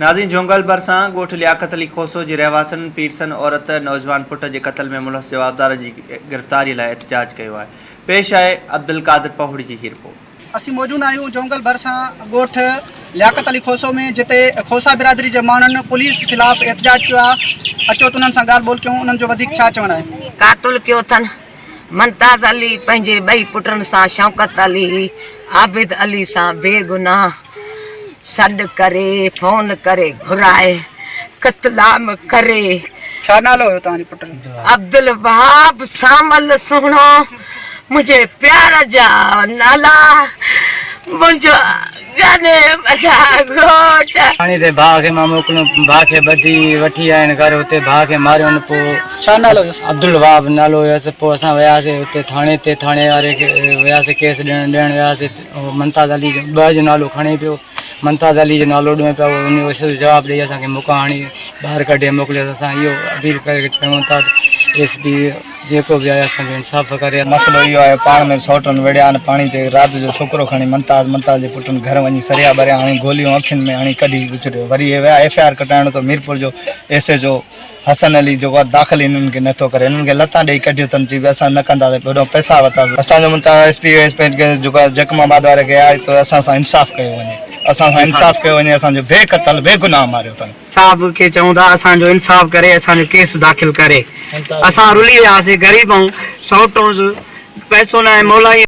ناظرين جهونگل ڀرسان ڳوٺ لياقت علي کوسو جي رهواسين پيرسن عورت نوجوان پٽ جي قتل ۾ ملوث جوابدارن جي گرفتاري لاء احتجاج ڪيو آهي پيش آهي عبدالقادر پهوڙي جي هي رپورٽ. اسين موجود آهيون جهونگل ڀرسان ڳوٺ لياقت علي کوسو ۾ جتي کوسا برادري جي ماڻهن پوليس خلاف احتجاج ڪيو آهي اچو ته انهن سان ڳالهه ٻولهه ڪيون انهن جو وڌيڪ ڇا چوڻ آهي. قاتل ڪيو اٿن ممتاز علي پنهنجي ٻئي پٽن سان شوڪت علي عابد علي سان بيگناهه سڏ ڪري فون ڪري گهرائي قتلام ڪري. ڇا نالو هيو توهان جي پٽ جو؟ عبدالوهاب سامل سهڻو منهنجي پيار جا نالا منهنجو ڳني وڏا گهوٽ. پاڻي تي ڀاء کي مان موڪليو ڀاء کي ٻڌي وٺي آيا آهن گهر اتي ڀاء کي ماريو آهن پوء ڇا نالو هيس؟ عبدالوهاب نالو هيس پوء اسان وياسي اتي ٿاڻي تي ٿاڻي واري کي وياسي ڪيس ڏيڻ ڏيڻ وياسي ممتاز علي جو ٻه جو نالو کڻي پيو ممتاز علي جو نالو ڏنو پيا ان جو جواب ڏئي اسان کي مڪا هڻي ٻاهر ڪڍي موڪليس اسان اهو اپيل ڪري چاهيون ٿا ته ايس پي جيڪو به آهي اسان جو انصاف ڪري. مسئلو اهو آهي پاڻ ۾ سئوٽن وڙهيا آهن پاڻي تي رات جو ڇوڪرو کڻي ممتاز ممتاز جي پٽن گهر وڃي سريا ٻريا هڻي گوليون اکين ۾ هڻي ڪڍي وچڙيو وري اهي ويا ايف I R ڪٽائڻ ته ميرپور جو S H O Hassan Ali جيڪو آهي داخل هنن کي نٿو ڪري هنن کي لتان ڏئي ڪڍيو اٿن چي اسان نه ڪنداسين هوڏانهن پئسا ورتاسين اسان جو ممتاز ايس پي ايس پي جيڪو آهي جيڪب آباد واري کي آهي ته اسان سان انصاف ڪيو وڃي اسان سان انصاف ڪيو وڃي اسان جو بي قتل بي گناهه ماريو اٿن. صاحب کي چئون ٿا اسان جو انصاف ڪري اسان جو ڪيس داخل ڪري اسان رلي وياسي غريب آهيون سئوٽ پئسو ناهي مولائي.